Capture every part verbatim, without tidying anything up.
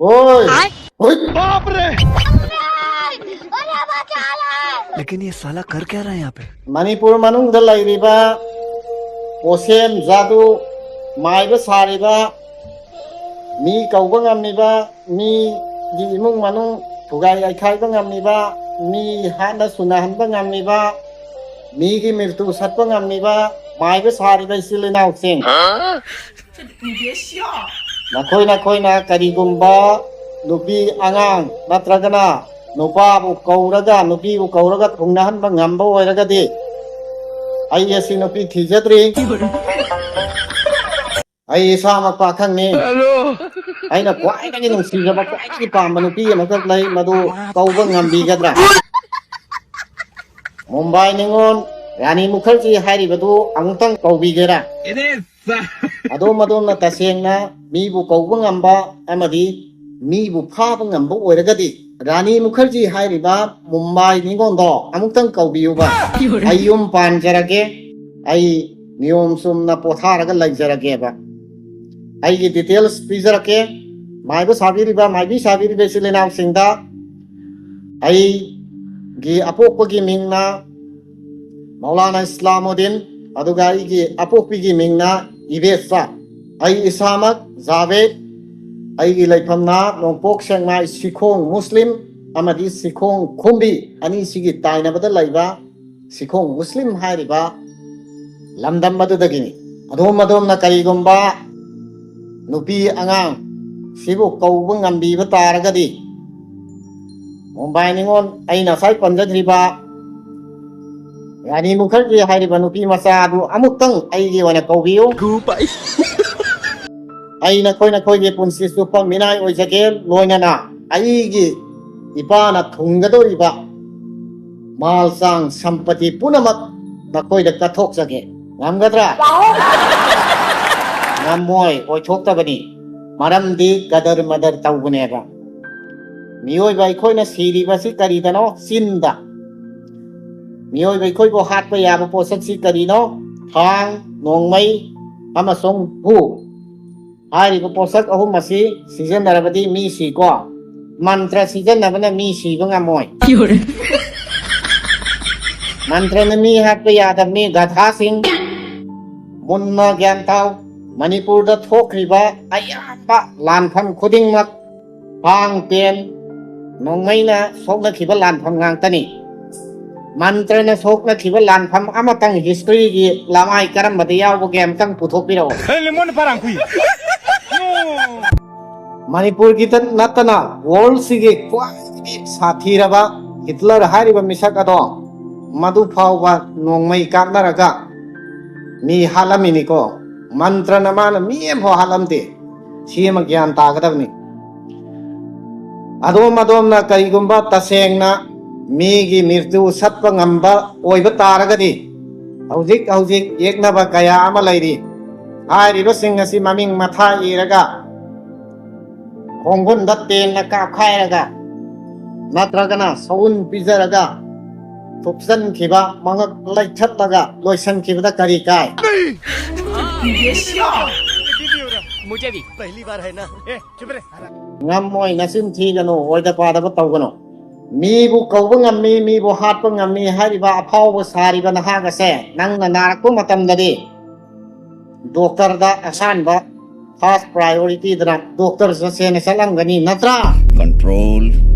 ꯍꯣꯏ꯫ ꯍꯣꯏ꯫ ꯕꯥꯞ ꯔꯦ! ꯑꯔꯦ, ꯕꯆꯥ ꯂꯦ! लेकिन ये साला कर क्या रहा है यहाँ पे? ꯃꯅꯤꯄꯨꯔ ꯃꯅꯨꯡꯗ ꯂꯩꯔꯤꯕ ꯄꯣꯁꯦꯟ ꯖꯥꯗꯨ ꯃꯥꯏꯕ ꯁꯥꯔꯤꯕ, ꯃꯤ ꯀꯧꯕ ꯉꯝꯃꯤꯕ, ꯃꯤꯒꯤ ꯏꯃꯨꯡ ꯃꯅꯨꯡ ꯊꯨꯒꯥꯏ ꯌꯥꯏꯈꯥꯏꯕ ꯉꯝꯃꯤꯕ, ꯃꯤ ꯍꯥꯠꯅ ꯁꯨꯅꯍꯟꯕ ꯉꯝꯃꯤꯕ, ꯃꯤꯒꯤ ꯃꯤꯔꯇꯨ ꯁꯠꯄ ꯉꯝꯃꯤꯕ ꯃꯥꯏꯕ ꯁꯥꯔꯤꯕ ꯏꯆꯤꯜ ꯏꯅꯥꯎꯁꯤꯡ, ꯅꯈꯣꯏ ꯅꯈꯣꯏꯅ ꯀꯔꯤꯒꯨꯝꯕ ꯅꯨꯄꯤ ꯑꯉꯥꯡ ꯅꯠꯇ꯭ꯔꯒꯅ ꯅꯨꯄꯥꯕꯨ ꯀꯧꯔꯒ, ꯅꯨꯄꯤꯕꯨ ꯀꯧꯔꯒ ꯊꯨꯡꯅꯍꯟꯕ ꯉꯝꯕ ꯑꯣꯏꯔꯒꯗꯤ, ꯑꯩ ꯑꯁꯤ ꯅꯨꯄꯤ ꯊꯤꯖꯗ꯭ꯔꯤ, ꯑꯩ ꯏꯁꯥꯃꯛ ꯄꯥꯈꯪꯅꯤ꯫ ꯑꯩꯅ ꯈ꯭ꯋꯥꯏꯗꯒꯤ ꯅꯨꯡꯁꯤꯖꯕ, ꯈ꯭ꯋꯥꯏꯗꯒꯤ ꯄꯥꯝꯕ ꯅꯨꯄꯤ ꯑꯃꯈꯛ ꯂꯩ, ꯃꯗꯨ ꯀꯧꯕ ꯉꯝꯕꯤꯒꯗ꯭ꯔꯥ? ꯃꯨꯝꯕꯥꯏ ꯅꯤꯉꯣꯜ ꯔꯥꯅꯤ ꯃꯨꯈꯔꯖꯤ ꯍꯥꯏꯔꯤꯕꯗꯨ ꯑꯃꯨꯛꯇꯪ ꯀꯧꯕꯤꯒꯦꯔꯥ? ꯑꯗꯣꯝ ꯑꯗꯣꯝꯅ ꯇꯁꯦꯡꯅ ꯃꯤꯕꯨ ꯀꯧꯕ ꯉꯝꯕ ꯑꯃꯗꯤ ꯃꯤꯕꯨ ꯐꯥꯕ ꯉꯝꯕ ꯑꯣꯏꯔꯒꯗꯤ, ꯔꯥꯅꯤ ꯃꯨꯈꯔꯖꯤ ꯍꯥꯏꯔꯤꯕ ꯃꯨꯝꯕꯥꯏ ꯅꯤꯉꯣꯜꯗꯣ ꯑꯃꯨꯛꯇꯪ ꯀꯧꯕꯤꯌꯨꯕ꯫ ꯑꯩ ꯌꯨꯝ ꯄꯥꯟꯖꯔꯒꯦ, ꯑꯩ ꯅꯤꯌꯣꯝ ꯆꯨꯝꯅ ꯄꯣꯊꯥꯔꯒ ꯂꯩꯖꯔꯒꯦꯕ꯫ ꯑꯩꯒꯤ ꯗꯤꯇꯦꯜꯁ ꯄꯤꯖꯔꯛꯀꯦ꯫ ꯃꯥꯏꯕ ꯁꯥꯕꯤꯔꯤꯕ, ꯃꯥꯏꯕꯤ ꯁꯥꯕꯤꯔꯤꯕ ꯏꯆꯤꯜ ꯏꯅꯥꯎꯁꯤꯡꯗ, ꯑꯩꯒꯤ ꯑꯄꯣꯛꯄꯒꯤ ꯃꯤꯡꯅ ꯃꯧꯂꯥꯅꯥ ꯏꯁꯂꯥꯃꯨꯗꯤꯟ, ꯑꯗꯨꯒ ꯑꯩꯒꯤ ꯑꯄꯣꯛꯄꯤꯒꯤ ꯃꯤꯡꯅ ꯏꯕꯦꯁꯥ꯫ ꯑꯩ ꯏꯁꯥꯃꯛ ꯖꯥꯕꯦꯗ, ꯑꯩꯒꯤ ꯂꯩꯐꯝꯅ ꯅꯣꯡꯄꯣꯛ ꯁꯦꯛꯃꯥꯏ ꯁꯤꯈꯣꯡ ꯃꯨꯁꯂꯤꯝ ꯑꯃꯗꯤ ꯁꯤꯈꯣꯡ ꯈꯨꯝꯕꯤ ꯑꯅꯤꯁꯤꯒꯤ ꯇꯥꯏꯅꯕꯗ ꯂꯩꯕ ꯁꯤꯈꯣꯡ ꯃꯨꯁꯂꯤꯝ ꯍꯥꯏꯔꯤꯕ ꯂꯝꯗꯝ ꯑꯗꯨꯗꯒꯤꯅꯤ꯫ ꯑꯗꯣꯝ ꯑꯗꯣꯝꯅ ꯀꯔꯤꯒꯨꯝꯕ ꯅꯨꯄꯤ ꯑꯉꯥꯡ ꯁꯤꯕꯨ ꯀꯧꯕ ꯉꯝꯕꯤꯕ ꯇꯥꯔꯒꯗꯤ, ꯃꯨꯝꯕꯥꯏ ꯅꯤꯉꯣꯜ ꯑꯩꯅ ꯉꯁꯥꯏ ꯄꯟꯖꯈ꯭ꯔꯤꯕ ꯔꯥꯅꯤ ꯃꯨꯈꯔꯖꯤ ꯍꯥꯏꯔꯤꯕ ꯅꯨꯄꯤ ꯃꯆꯥ ꯑꯗꯨ ꯑꯃꯨꯛꯇꯪ ꯑꯩꯒꯤ ꯑꯣꯏꯅ ꯀꯧꯕꯤꯌꯨ꯫ ꯑꯩ ꯅꯈꯣꯏ ꯅꯈꯣꯏꯒꯤ ꯄꯨꯟꯁꯤ ꯆꯨꯞꯄ ꯃꯤꯅꯥꯏ ꯑꯣꯏꯖꯒꯦ, ꯂꯣꯏꯅꯅ ꯑꯩꯒꯤ ꯏꯄꯥꯅ ꯊꯨꯡꯒꯗꯧꯔꯤꯕ ꯃꯥꯜ ꯆꯥꯡ ꯁꯝꯄꯇꯤ ꯄꯨꯝꯅꯃꯛ ꯅꯈꯣꯏꯗ ꯀꯠꯊꯣꯛꯆꯒꯦ꯫ ꯉꯝꯒꯗ꯭ꯔꯥ? ꯉꯝꯃꯣꯏ, ꯑꯣꯏꯊꯣꯛꯇꯕꯅꯤ꯫ ꯃꯔꯝꯗꯤ ꯀꯗꯔ ꯃꯗꯔ ꯇꯧꯕꯅꯦꯕ꯫ ꯃꯤꯑꯣꯏꯕ ꯑꯩꯈꯣꯏꯅ ꯁꯤꯔꯤꯕꯁꯤ ꯀꯔꯤꯗꯅꯣ? ꯆꯤꯟꯗ꯫ ꯃꯤꯑꯣꯏꯕ ꯑꯩꯈꯣꯏꯕꯨ ꯍꯥꯠꯄ ꯌꯥꯕ ꯄꯣꯠꯁꯛꯁꯤ ꯀꯔꯤꯅꯣ? ꯊꯥꯡ, ꯅꯣꯡꯃꯩ ꯑꯃꯁꯨꯡ ꯍꯨ꯫ ꯍꯥꯏꯔꯤꯕ ꯄꯣꯠꯁꯛ ꯑꯍꯨꯝ ꯑꯁꯤ ꯁꯤꯖꯤꯟꯅꯔꯕꯗꯤ ꯃꯤ ꯁꯤꯀꯣ꯫ ꯃꯟꯇ꯭ꯔ ꯁꯤꯖꯤꯟꯅꯕꯅ ꯃꯤ ꯁꯤꯕ ꯉꯝꯃꯣꯏ꯫ ꯃꯟꯇ꯭ꯔꯅ ꯃꯤ ꯍꯥꯠꯄ ꯌꯥꯗꯕꯅꯤ, ꯒꯙꯥꯁꯤꯡ꯫ ꯃꯨꯟꯅ ꯒ꯭ꯌꯥꯟ ꯇꯥꯎ꯫ ꯃꯅꯤꯄꯨꯔꯗ ꯊꯣꯛꯈ꯭ꯔꯤꯕ ꯑꯌꯥꯝꯕ ꯂꯥꯟꯐꯝ ꯈꯨꯗꯤꯡꯃꯛ ꯀꯥꯡ ꯄꯦꯟ ꯅꯣꯡꯃꯩꯅ ꯁꯣꯛꯅꯈꯤꯕ ꯂꯥꯟꯐꯝ ꯉꯥꯛꯇꯅꯤ꯫ ꯃꯟꯇ꯭ꯔꯅ ꯁꯣꯛꯅꯈꯤꯕ ꯂꯥꯟꯐꯝ ꯑꯃꯇꯪ ꯍꯤꯁꯇ꯭ꯔꯤꯒꯤ ꯂꯃꯥꯏ ꯀꯔꯝꯕꯗ ꯌꯥꯎꯕꯒꯦ ꯑꯃꯇꯪ ꯄꯨꯊꯣꯛꯄꯤꯔꯛꯑꯣ꯫ ꯃꯅꯤꯄꯨꯔꯒꯤꯗ ꯅꯠꯇꯅ ꯋꯥꯔꯜꯁꯤꯒꯤ ꯈ꯭ꯋꯥꯏꯗꯒꯤ ꯁꯥꯊꯤꯔꯕ ꯍꯤꯠꯂꯔ ꯍꯥꯏꯔꯤꯕ ꯃꯤꯁꯛ ꯑꯗꯣ ꯃꯗꯨ ꯐꯥꯎꯕ ꯅꯣꯡꯃꯩ ꯀꯥꯞꯅꯔꯒ ꯃꯤ ꯍꯥꯠꯂꯝꯃꯤꯅꯤꯀꯣ꯫ ꯃꯟꯇ꯭ꯔꯅ ꯃꯥꯅ ꯃꯤ ꯑꯃꯐꯥꯎ ꯍꯥꯠꯂꯝꯗꯦ꯫ ꯁꯤ ꯑꯃ ꯒ꯭ꯌꯥꯟ ꯇꯥꯒꯗꯕꯅꯤ꯫ ꯑꯗꯣꯝ ꯑꯗꯣꯝꯅ ꯀꯔꯤꯒꯨꯝꯕ ꯇꯁꯦꯡꯅ ꯃꯤꯒꯤ ꯃꯤꯔꯇꯨ ꯁꯠꯄ ꯉꯝꯕ ꯑꯣꯏꯕ ꯇꯥꯔꯒꯗꯤ, ꯍꯧꯖꯤꯛ ꯍꯧꯖꯤꯛ ꯌꯦꯛꯅꯕ ꯀꯌꯥ ꯑꯃ ꯂꯩꯔꯤ꯫ ꯍꯥꯏꯔꯤꯕꯁꯤꯡ ꯑꯁꯤ ꯃꯃꯤꯡ ꯃꯊꯥ ꯏꯔꯒ, ꯈꯣꯡꯒꯨꯟꯗ ꯇꯦꯟꯅ ꯀꯥꯞꯈꯥꯏꯔꯒ, ꯅꯠꯇ꯭ꯔꯒꯅ ꯁꯎꯟ ꯄꯤꯖꯔꯒ, ꯊꯨꯞꯆꯟꯈꯤꯕ, ꯃꯉꯛ ꯂꯩꯊꯠꯂꯒ ꯂꯣꯏꯁꯤꯟꯈꯤꯕꯗ ꯀꯔꯤ ꯀꯥꯏ? मुझे भी। पहली बार है ना। ꯉꯝꯃꯣꯏ, ꯅꯆꯤꯟ ꯊꯤꯒꯅꯨ, ꯑꯣꯏꯗ ꯄꯥꯗꯕ ꯇꯧꯒꯅꯨ꯫ ꯃꯤꯕꯨ ꯀꯧꯕ ꯉꯝꯃꯤ, ꯃꯤꯕꯨ ꯍꯥꯠꯄ ꯉꯝꯃꯤ ꯍꯥꯏꯔꯤꯕ ꯑꯐꯥꯎꯕ ꯁꯥꯔꯤꯕ ꯅꯍꯥꯛ ꯑꯁꯦ ꯅꯪꯅ ꯅꯥꯔꯛꯄ ꯃꯇꯝꯗꯗꯤ ꯗꯣꯛꯇꯔꯗ ꯑꯍꯥꯟꯕ ꯐꯥꯔꯁ ꯄ꯭ꯔꯥꯏꯌꯣꯔꯤꯇꯤꯗꯅ ꯗꯣꯛꯇꯔ ꯆꯠꯁꯦꯅ ꯆꯠꯂꯝꯒꯅꯤ ꯅꯠꯇ꯭ꯔꯥ? Control,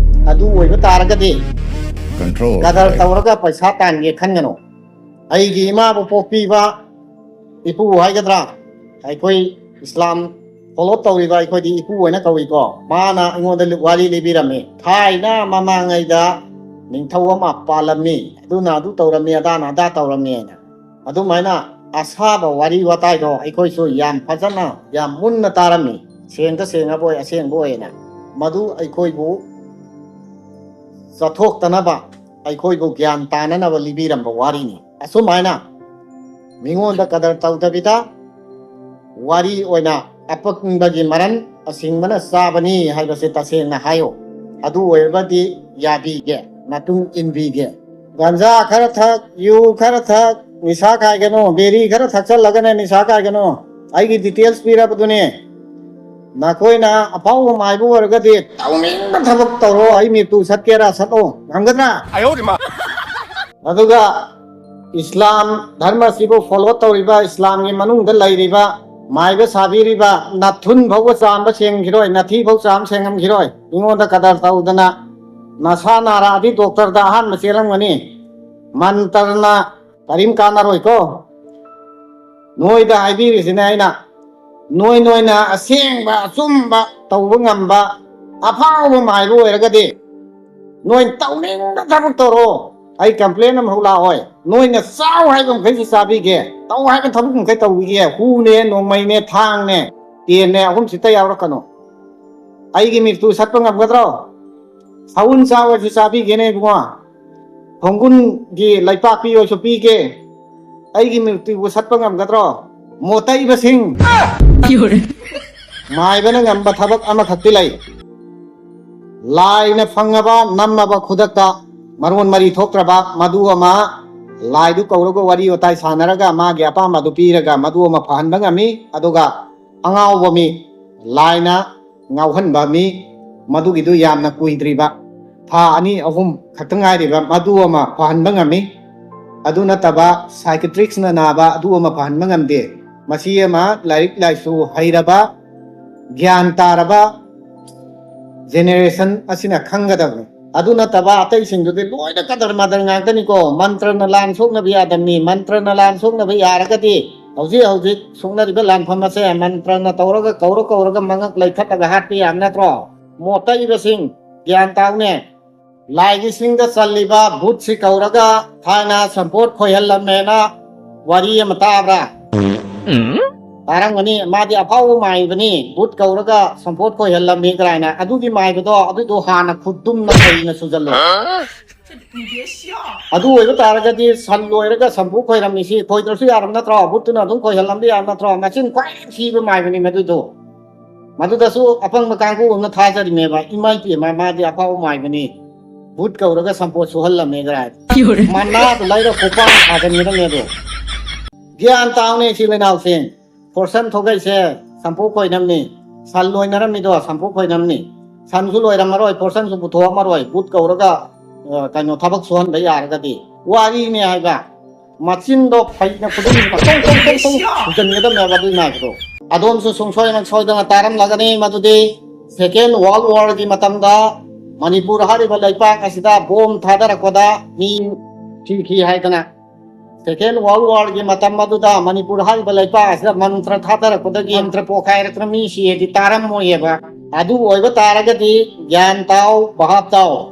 ꯑꯗꯨ ꯑꯣꯏꯕ ꯇꯥꯔꯒꯗꯤ control. ꯀꯗꯔ ꯇꯧꯔꯒ ꯄꯩꯁꯥ ꯇꯥꯟꯒꯦ ꯈꯟꯒꯅꯨ꯫ ꯑꯩꯒꯤ ꯏꯃꯥꯕꯨ ꯄꯣꯛꯄꯤꯕ ꯏꯄꯨ ꯍꯥꯏꯒꯗ꯭ꯔꯥ, ꯑꯩꯈꯣꯏ ꯏꯁꯂꯥꯝ ꯐꯣꯂꯣ ꯇꯧꯔꯤꯕ ꯑꯩꯈꯣꯏꯗꯤ ꯏꯄꯨ ꯑꯣꯏꯅ ꯀꯧꯏꯀꯣ꯫ ꯃꯥꯅ ꯑꯩꯉꯣꯟꯗ ꯋꯥꯔꯤ ꯂꯤꯕꯤꯔꯝꯃꯤ꯫ ꯊꯥꯏꯅ ꯃꯃꯥꯡꯉꯩꯗ ꯅꯤꯡꯊꯧ ꯑꯃ ꯄꯥꯜꯂꯝꯃꯤ, ꯑꯗꯨꯅ ꯑꯗꯨ ꯇꯧꯔꯝꯃꯤ, ꯑꯗꯥꯅ ꯑꯗꯥ ꯇꯧꯔꯝꯃꯤ ꯍꯥꯏꯅ꯫ ꯑꯗꯨꯃꯥꯏꯅ ꯑꯁꯥꯕ ꯋꯥꯔꯤ ꯋꯥꯇꯥꯏꯗꯣ ꯑꯩꯈꯣꯏꯁꯨ ꯌꯥꯝ ꯐꯖꯅ, ꯌꯥꯝ ꯃꯨꯟꯅ ꯇꯥꯔꯝꯃꯤ꯫ ꯁꯦꯡꯗ ꯁꯦꯡꯉꯕꯣꯏ ꯑꯁꯦꯡꯕ ꯑꯣꯏꯅ꯫ ꯃꯗꯨ ꯑꯩꯈꯣꯏꯕꯨ ꯆꯠꯊꯣꯛꯇꯅꯕ, ꯑꯩꯈꯣꯏꯕꯨ ꯒ꯭ꯌꯥꯟ ꯇꯥꯅꯅꯕ ꯂꯤꯕꯤꯔꯝꯕ ꯋꯥꯔꯤꯅꯤ꯫ ꯑꯁꯨꯃꯥꯏꯅ ꯃꯤꯉꯣꯟꯗ ꯀꯗꯔ ꯇꯧꯗꯕꯤꯗ ꯋꯥꯔꯤ ꯑꯣꯏꯅ ꯑꯄꯪꯕꯒꯤ ꯃꯔꯟ ꯑꯁꯤꯡꯕꯅ ꯆꯥꯕꯅꯤ ꯍꯥꯏꯕꯁꯦ ꯇꯁꯦꯡꯅ ꯍꯥꯏꯌꯣ꯫ ꯑꯗꯨ ꯑꯣꯏꯔꯕꯗꯤ ꯌꯥꯕꯤꯒꯦ, ꯃꯇꯨꯡ ꯏꯟꯕꯤꯒꯦ꯫ ꯒꯟꯖꯥ ꯈꯔ ꯊꯛ, ꯌꯨ ꯈꯔ ꯊꯛ, ꯅꯤꯁꯥ ꯈꯥꯏꯒꯅꯨ, ꯕꯦꯔꯤ ꯈꯔ ꯊꯛꯆꯜꯂꯒꯅ ꯅꯤꯁꯥ ꯈꯥꯏꯒꯅꯨ꯫ ꯑꯩꯒꯤ ꯗꯤꯇꯦꯜꯁ ꯄꯤꯔꯕꯗꯨꯅꯦ꯫ ꯅꯈꯣꯏꯅ ꯑꯐꯥꯎꯕ ꯃꯥꯏꯕ ꯑꯣꯏꯔꯒꯗꯤ ꯇꯧꯅꯤꯡꯕ ꯊꯕꯛ ꯇꯧꯔꯣ, ꯑꯩ ꯃꯤꯇꯨ ꯁꯠꯀꯦꯔꯥ ꯁꯠꯂꯣ, ꯉꯝꯒꯗ꯭ꯔꯥ? ꯑꯗꯨꯒ ꯏꯁꯂꯥꯝ ꯙꯔꯃꯁꯤꯕꯨ ꯐꯣꯂꯣ ꯇꯧꯔꯤꯕ, ꯏꯁꯂꯥꯝꯒꯤ ꯃꯅꯨꯡꯗ ꯂꯩꯔꯤꯕ, ꯃꯥꯏꯕ ꯁꯥꯕꯤꯔꯤꯕ, ꯅꯊꯨꯟ ꯐꯥꯎꯕ ꯆꯥꯝꯕ ꯁꯦꯡꯈꯤꯔꯣꯏ, ꯅꯊꯤ ꯐꯥꯎ ꯆꯥꯝ ꯁꯦꯡꯉꯝꯈꯤꯔꯣꯏ, ꯃꯤꯉꯣꯟꯗ ꯀꯗꯔ ꯇꯧꯗꯅ, ꯅꯁꯥ ꯅꯥꯔꯛꯑꯗꯤ ꯗꯣꯛꯇꯔꯗ ꯑꯍꯥꯟꯕ ꯆꯦꯜꯂꯝꯒꯅꯤ꯫ ꯃꯟꯇꯔꯅ ꯀꯔꯤꯝ ꯀꯥꯟꯅꯔꯣꯏꯀꯣ꯫ ꯅꯣꯏꯗ ꯍꯥꯏꯕꯤꯔꯤꯁꯤꯅꯦ ꯑꯩꯅ, ꯅꯣꯏ ꯅꯣꯏꯅ ꯑꯁꯦꯡꯕ ꯑꯆꯨꯝꯕ ꯇꯧꯕ ꯉꯝꯕ ꯑꯐꯥꯎꯕ ꯃꯥꯏꯕ ꯑꯣꯏꯔꯒꯗꯤ, ꯅꯣꯏ ꯇꯧꯅꯤꯡꯕ ꯊꯕꯛ ꯇꯧꯔꯣ, ꯑꯩ ꯀꯝꯄ꯭ꯂꯦꯟ ꯑꯃꯐꯥꯎ ꯂꯥꯛꯑꯣꯏ꯫ ꯅꯣꯏꯅ ꯆꯥꯎ ꯍꯥꯏꯕ ꯃꯈꯩꯁꯨ ꯆꯥꯕꯤꯒꯦ, ꯇꯧ ꯍꯥꯏꯕ ꯊꯕꯛ ꯃꯈꯩ ꯇꯧꯕꯤꯒꯦ꯫ ꯍꯨꯅꯦ, ꯅꯣꯡꯃꯩꯅꯦ, ꯊꯥꯡꯅꯦ, ꯇꯦꯟꯅꯦ, ꯑꯍꯨꯝꯁꯤꯇ ꯌꯥꯎꯔꯛꯀꯅꯨ꯫ ꯑꯩꯒꯤ ꯃꯤꯔꯇꯨ ꯁꯠꯄ ꯉꯝꯒꯗ꯭ꯔꯣ? ꯁꯎꯟ ꯆꯥꯎꯔꯁꯨ ꯆꯥꯕꯤꯒꯦꯅꯦ ꯏꯕꯨꯡꯉꯣ꯫ ꯈꯣꯡꯒꯨꯟꯒꯤ ꯂꯩꯄꯥꯛꯄꯤ ꯑꯣꯏꯁꯨ ꯄꯤꯒꯦ꯫ ꯑꯩꯒꯤ ꯃꯤꯔꯇꯨꯕꯨ ꯁꯠꯄ ꯉꯝꯒꯗ꯭ꯔꯣ? ꯃꯣꯇꯩꯕꯁꯤꯡ꯫ ꯃꯥꯏꯕꯅ ꯉꯝꯕ ꯊꯕꯛ ꯑꯃꯈꯛꯇꯤ ꯂꯩ꯫ ꯂꯥꯏꯅ ꯐꯪꯉꯕ, ꯅꯝꯃꯕ ꯈꯨꯗꯛꯇ ꯃꯔꯣꯟ ꯃꯔꯤ ꯊꯣꯛꯇ꯭ꯔꯕ ꯃꯗꯨ ꯑꯃ, ꯂꯥꯏꯗꯨ ꯀꯧꯔꯒ ꯋꯥꯔꯤ ꯋꯥꯇꯥꯏ ꯁꯥꯟꯅꯔꯒ ꯃꯥꯒꯤ ꯑꯄꯥꯝꯕꯗꯨ ꯄꯤꯔꯒ ꯃꯗꯨ ꯑꯃ ꯐꯍꯟꯕ ꯉꯝꯃꯤ꯫ ꯑꯗꯨꯒ ꯑꯉꯥꯎꯕ ꯃꯤ, ꯂꯥꯏꯅ ꯉꯥꯎꯍꯟꯕ ꯃꯤ, ꯃꯗꯨꯒꯤꯗꯨ ꯌꯥꯝꯅ ꯀꯨꯏꯗ꯭ꯔꯤꯕ, ꯊꯥ ꯑꯅꯤ ꯑꯍꯨꯝ ꯈꯛꯇ ꯉꯥꯏꯔꯤꯕ, ꯃꯗꯨ ꯑꯃ ꯐꯍꯟꯕ ꯉꯝꯃꯤ꯫ ꯑꯗꯨ ꯅꯠꯇꯕ psychiatristꯅ ꯅꯥꯕ ꯑꯗꯨ ꯑꯃ ꯐꯍꯟꯕ ꯉꯝꯗꯦ꯫ ꯃꯁꯤ ꯑꯃ ꯂꯥꯏꯔꯤꯛ ꯂꯥꯏꯁꯨ ꯍꯩꯔꯕ, ꯒ꯭ꯌꯥꯟ ꯇꯥꯔꯕ generation ꯑꯁꯤꯅ ꯈꯪꯒꯗꯕꯅꯤ꯫ ꯑꯗꯨ ꯅꯠꯇꯕ ꯑꯇꯩꯁꯤꯡꯗꯨꯗꯤ ꯂꯣꯏꯅ ꯀꯗꯔ ꯃꯗꯔ ꯉꯥꯛꯇꯅꯤꯀꯣ꯫ ꯃꯟꯇ꯭ꯔꯅ ꯂꯥꯟ ꯁꯣꯛꯅꯕ ꯌꯥꯗꯕꯅꯤ, ꯃꯟꯇ꯭ꯔꯅ ꯂꯥꯟ ꯁꯣꯛꯅꯕ ꯌꯥꯔꯒꯗꯤ ꯍꯧꯖꯤꯛ ꯍꯧꯖꯤꯛ ꯁꯣꯛꯅꯔꯤꯕ ꯂꯥꯟꯐꯝ ꯑꯁꯦ ꯃꯟꯇ꯭ꯔꯅ ꯇꯧꯔꯒ, ꯀꯧꯔ ꯀꯧꯔꯒ ꯃꯉꯛ ꯂꯩꯊꯠꯂꯒ ꯍꯥꯠꯄ ꯌꯥꯕ ꯅꯠꯇ꯭ꯔꯣ? ꯃꯣꯠꯇꯔꯤꯕꯁꯤꯡ, ꯒ꯭ꯌꯥꯟ ꯇꯥꯎꯅꯦ꯫ ꯂꯥꯏꯒꯤ ꯁꯤꯡꯗ ꯆꯜꯂꯤꯕ ꯕꯨꯠꯁꯤ ꯀꯧꯔꯒ ꯊꯥꯏꯅ ꯁꯝꯄꯣꯠ ꯈꯣꯏꯍꯜꯂꯝꯃꯦꯅ ꯋꯥꯔꯤ ꯑꯃ ꯇꯥꯕ꯭ꯔꯥ? ꯇꯥꯔꯝꯒꯅꯤ꯫ ꯃꯥꯗꯤ ꯑꯐꯥꯎꯕ ꯃꯥꯏꯕꯅꯤ, ꯕꯨꯠ ꯀꯧꯔꯒ ꯁꯝꯄꯣꯠ ꯈꯣꯏꯍꯜꯂꯝꯃꯤ ꯀꯥꯏꯅ꯫ ꯑꯗꯨꯒꯤ ꯃꯥꯏꯕꯗꯣ, ꯑꯗꯨꯗꯣ ꯍꯥꯟꯅ ꯈꯨꯗꯨꯝꯅ ꯐꯩꯅ ꯁꯨꯖꯜꯂꯣ꯫ ꯑꯗꯨ ꯑꯣꯏꯕ ꯇꯥꯔꯒꯗꯤ ꯁꯟ ꯂꯣꯏꯔꯒ ꯁꯝꯄꯨ ꯈꯣꯏꯔꯝꯃꯤꯁꯤ ꯈꯣꯏꯗ꯭ꯔꯁꯨ ꯌꯥꯔꯕ ꯅꯠꯇ꯭ꯔꯣ? ꯕꯨꯠꯇꯨꯅ ꯑꯗꯨꯝ ꯈꯣꯏꯍꯜꯂꯝꯕ ꯌꯥꯕ ꯅꯠꯇ꯭ꯔꯣ? ꯃꯆꯤꯟ ꯈ꯭ꯋꯥꯏ ꯊꯤꯕ ꯃꯥꯏꯕꯅꯤ ꯃꯗꯨꯗꯣ꯫ ꯃꯗꯨꯗꯁꯨ ꯑꯄꯪꯕ ꯀꯥꯡꯕꯨ ꯑꯃꯅ ꯊꯥꯖꯔꯤꯃꯦꯕ, "ꯏꯃꯥ ꯏꯄꯦꯝꯃ, ꯃꯥꯗꯤ ꯑꯐꯥꯎꯕ ꯃꯥꯏꯕꯅꯤ, ꯕꯨꯠ ꯀꯧꯔꯒ ꯁꯝꯄꯣꯠ ꯁꯨꯍꯜꯂꯝꯃꯦ" ꯀꯥꯏ꯫ ꯃꯅꯥꯗꯨ ꯂꯩꯔ ꯈꯣꯡꯄꯥꯛ ꯊꯥꯖꯤꯟꯒꯗꯕꯅꯦ ꯑꯗꯣ꯫ ꯒ꯭ꯌꯥꯟ ꯇꯥꯎꯅꯦ ꯁꯤ ꯂꯩꯅꯥꯎꯁꯦ꯫ ꯐꯣꯔꯁꯟ ꯊꯣꯛꯂꯛꯏꯁꯦ ꯁꯝꯄꯨ ꯈꯣꯏꯅꯝꯅꯤ꯫ ꯁꯟ ꯂꯣꯏꯅꯔꯝꯃꯤꯗꯣ ꯁꯟꯄꯣꯛ ꯈꯣꯏꯅꯝꯅꯤ꯫ ꯁꯟꯁꯨ ꯂꯣꯏꯔꯝꯃꯔꯣꯏ, ꯄꯣꯔꯁꯟꯁꯨ ꯄꯨꯊꯣꯛꯑꯝꯃꯔꯣꯏ, ꯕꯨꯠ ꯀꯧꯔꯒ, ꯑ, ꯀꯩꯅꯣ, ꯊꯕꯛ ꯁꯨꯍꯟꯕ ꯌꯥꯔꯒꯗꯤ꯫ ꯋꯥꯔꯤꯅꯦ ꯍꯥꯏꯕ꯫ ꯃꯆꯤꯟꯗꯣ ꯐꯩꯅ ꯈꯨꯗꯤꯡ ꯇꯣꯡ ꯇꯣꯡ ꯇꯣꯡ ꯇꯣꯡ ꯁꯨꯖꯟꯒꯗꯕꯅꯦꯕ ꯑꯗꯨꯏ ꯅꯥꯏꯕꯗꯣ꯫ ꯑꯗꯣꯝꯁꯨ ꯁꯨꯡꯁꯣꯏ ꯁꯣꯏꯗꯅ ꯇꯥꯔꯝꯂꯒꯅꯤ ꯃꯗꯨꯗꯤ Second World War ꯒꯤ ꯃꯇꯝꯗ ꯃꯅꯤꯄꯨꯔ ꯍꯥꯏꯔꯤꯕ ꯂꯩꯄꯥꯛ ꯑꯁꯤꯗ ꯕꯣꯝ ꯊꯥꯗꯔꯛꯄꯗ ꯃꯤ ꯁꯤꯈꯤ ꯍꯥꯏꯗꯅ꯫ Second World War ꯒꯤ ꯃꯇꯝ ꯑꯗꯨꯗ ꯃꯅꯤꯄꯨꯔ ꯍꯥꯏꯔꯤꯕ ꯂꯩꯄꯥꯛ ꯑꯁꯤꯗ ꯃꯟꯇ꯭ꯔ ꯊꯥꯗꯔꯛꯄꯗꯒꯤ ꯃꯟꯇ꯭ꯔ ꯄꯣꯛꯈꯥꯏꯔꯛꯇꯅ ꯃꯤ ꯁꯤꯌꯦꯗꯤ ꯇꯥꯔꯝꯃꯣꯏꯌꯦꯕ꯫ ꯑꯗꯨ ꯑꯣꯏꯕ ꯇꯥꯔꯒꯗꯤ ꯒ꯭ꯌꯥꯟ ꯇꯥꯎ, ꯚꯥꯞ ꯇꯥꯎ꯫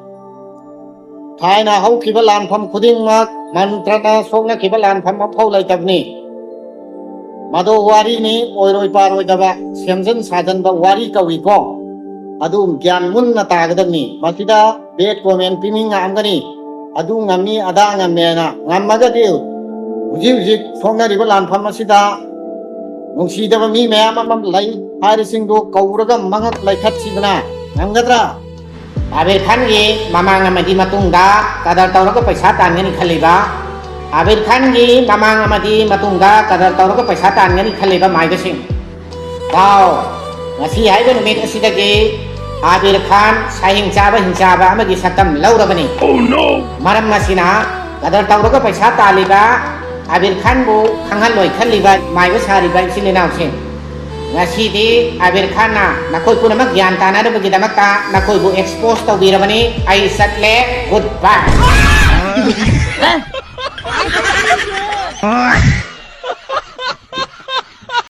ꯊꯥꯏꯅ ꯍꯧꯈꯤꯕ ꯂꯥꯟꯐꯝ ꯈꯨꯗꯤꯡꯃꯛ ꯃꯟꯇ꯭ꯔꯅ ꯁꯣꯛꯅꯈꯤꯕ ꯂꯥꯟꯐꯝ ꯑꯃꯐꯥꯎ ꯂꯩꯇꯕꯅꯤ꯫ ꯃꯗꯣ ꯋꯥꯔꯤꯅꯤ, ꯑꯣꯏꯔꯣꯏ ꯄꯥꯔꯣꯏꯗꯕ, ꯁꯦꯝꯖꯤꯟ ꯁꯥꯖꯟꯕ ꯋꯥꯔꯤ ꯀꯧꯏꯀꯣ꯫ ꯑꯗꯨ ꯒ꯭ꯌꯥꯟ ꯃꯨꯟꯅ ꯇꯥꯒꯗꯕꯅꯤ꯫ ꯃꯁꯤꯗ bad comment ꯄꯤꯅꯤꯡꯉꯛꯑꯝꯒꯅꯤ꯫ ꯑꯗꯨ ꯉꯝꯃꯤ, ꯑꯗꯥ ꯉꯝꯃꯦꯅ꯫ ꯉꯝꯃꯒꯗꯤ ꯍꯧꯖꯤꯛ ꯍꯧꯖꯤꯛ ꯁꯣꯛꯅꯔꯤꯕ ꯂꯥꯟꯐꯝ ꯑꯁꯤꯗ ꯅꯨꯡꯁꯤꯗꯕ ꯃꯤ ꯃꯌꯥꯝ ꯑꯃ ꯂꯩ ꯍꯥꯏꯔꯤꯁꯤꯡꯗꯨ ꯀꯧꯔꯒ ꯃꯉꯛ ꯂꯩꯈꯠꯁꯤꯗꯅ꯫ ꯉꯝꯒꯗ꯭ꯔꯥ? ꯑꯥꯕꯤꯔ ꯈꯥꯟꯒꯤ ꯃꯃꯥꯡ ꯑꯃꯗꯤ ꯃꯇꯨꯡꯗ ꯀꯗꯔ ꯇꯧꯔꯒ ꯄꯩꯁꯥ ꯇꯥꯟꯒꯅꯤ ꯈꯜꯂꯤꯕ, ꯑꯥꯕꯤꯔ ꯈꯥꯟꯒꯤ ꯃꯃꯥꯡ ꯑꯃꯗꯤ ꯃꯇꯨꯡꯗ ꯀꯗꯔ ꯇꯧꯔꯒ ꯄꯩꯁꯥ ꯇꯥꯟꯒꯅꯤ ꯈꯜꯂꯤꯕ ꯃꯥꯏꯕꯁꯤꯡ, ꯇꯥꯎ꯫ ꯉꯁꯤ ꯍꯥꯏꯕ ꯅꯨꯃꯤꯠ ꯑꯁꯤꯗꯒꯤ ꯑꯥꯕꯤꯔ ꯈꯥꯟ ꯁꯥꯍꯤꯡ ꯆꯥꯕ ꯍꯤꯡꯆꯥꯕ ꯑꯃꯒꯤ ꯁꯛꯇꯝ ꯂꯧꯔꯕꯅꯤ꯫ ꯃꯔꯝ ꯑꯁꯤꯅ ꯀꯗꯔ ꯇꯧꯔꯒ ꯄꯩꯁꯥ ꯇꯥꯜꯂꯤꯕ ꯑꯥꯕꯤꯔ ꯈꯥꯟꯕꯨ ꯈꯪꯍꯜꯂꯣꯏ ꯈꯜꯂꯤꯕ ꯃꯥꯏꯕ ꯁꯥꯔꯤꯕ ꯏꯆꯤꯜ ꯏꯅꯥꯎꯁꯤꯡ, ꯉꯁꯤꯗꯤ ꯑꯥꯕꯤꯔ ꯈꯥꯟꯅ ꯅꯈꯣꯏ ꯄꯨꯝꯅꯃꯛ ꯒ꯭ꯌꯥꯟ ꯇꯥꯅꯅꯕꯒꯤꯗꯃꯛꯇ ꯅꯈꯣꯏꯕꯨ expose ꯇꯧꯕꯤꯔꯕꯅꯤ꯫ ꯑꯩ ꯆꯠꯂꯦ꯫ Goodbye꯫